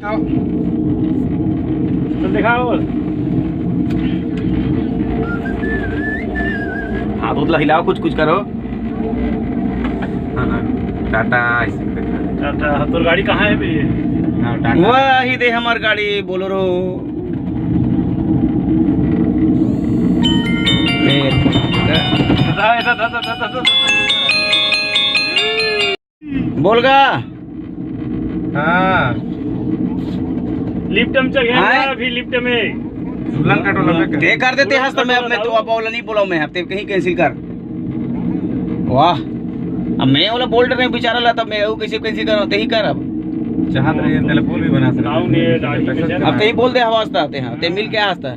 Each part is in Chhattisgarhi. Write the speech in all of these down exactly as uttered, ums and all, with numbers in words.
तो दिखाओ। हाथ उत ला हिलाओ, कुछ कुछ करो। हाँ, हाँ, टाटा, ऐसे करके। टाटा, तोर गाड़ी कहाँ है भैया? हाँ, टाटा। वही दे हमार गाड़ी बोलेरो। बोल गा। हाँ। लिफ्ट में चढ़ गया हाँ। अभी लिफ्ट में। झूलन कटो लगे। ते कर देते हंस तो मैं, मैं तो अब बोला नहीं बोला मैं, अब ते कहीं कैंसिल कर। वाह, अब मैं वाला बोल रहे बेचारा ला, तब मैं वो कैसे कैंसिल करूँ, ते ही कर अब। चाहत रहे हैं, टेलीफोन भी बना सकते हैं। गाँव ने गाड़ी में चल अब ते ही बोल दे, हवा हंसता आते हैं, ते मिल के हंसता।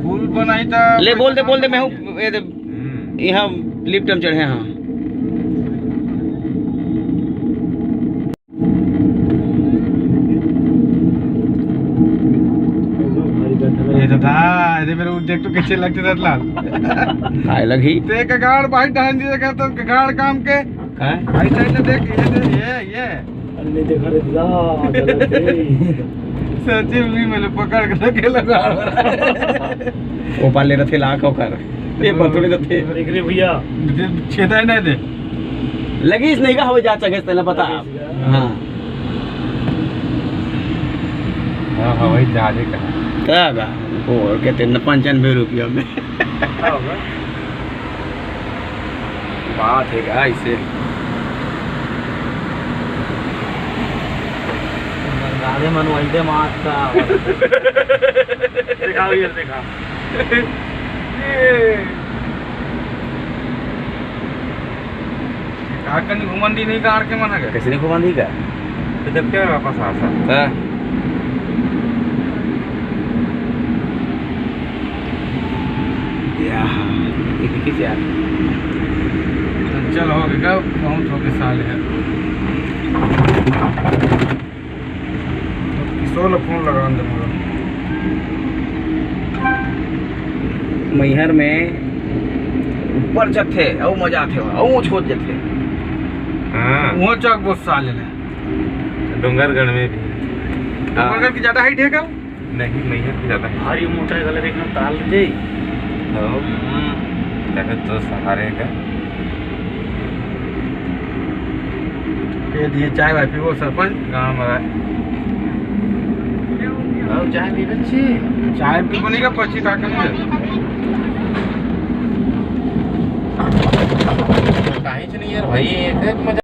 पुल बनाई था। ले बोल दे, बोल दे, मैं हूँ, ये दे, हम्म। यहाँ लिफ्ट में चढ़े, हाँ। ये तो था, ये मेरे को देख तो कैसे लगते रतलाल। काय लगी? ते कगाड़ भाई डांस दिया कर तो कगाड़ काम के। हैं? भाई साइड में देख, ये दे, ये, ये। अरे नहीं देखा रे दादा, गलत है। सच्ची में मैंने पकड़ के रखे लगा। वो पाले रथे लाख होकर। ये बतुड़े रथे। देख रे भैया। छेदा ही नहीं दे। लगी इस नहीं का हवे जा चगे तेला पता। लगी इस का। हाँ। हाँ, हाँ, वही जहाजे का। का बा? और कहते न पंचानवे रुपया में। का होगा? बात है का इसे? गाड़े मन वही दे मात का। दिखाओ ये दिखा। का कनी घुमन दी नहीं का आड़ के मन है? कैसे नहीं घुमन दी का? तो जब क्या वापस आ सकता? हाँ। या, ये देखिए क्या। चल हो गया, बहुत हो गया साल है। किशोर ला फोन लगा दे मोला। मैहर में ऊपर जथे, अउ मजा आथे, अउ ऊंच होत जथे। हाँ। वो चौक बहुत साले ले। डोंगरगढ़ में भी। डोंगरगढ़ की ज्यादा हाइट है का? नहीं, मैहर की ज्यादा हाइट। भारी मोटा है, गले देखना ताल दे। हाँ। हम्म। देखो तो सहारे का। ये दिए चाय वाय पीबो सरपंच, गाँव में रहे। आओ, चाय पी बच्चे। चाय पीबो नहीं का, पच्ची का कम है। काहे च नहीं यार भाई, एक, एक मजा।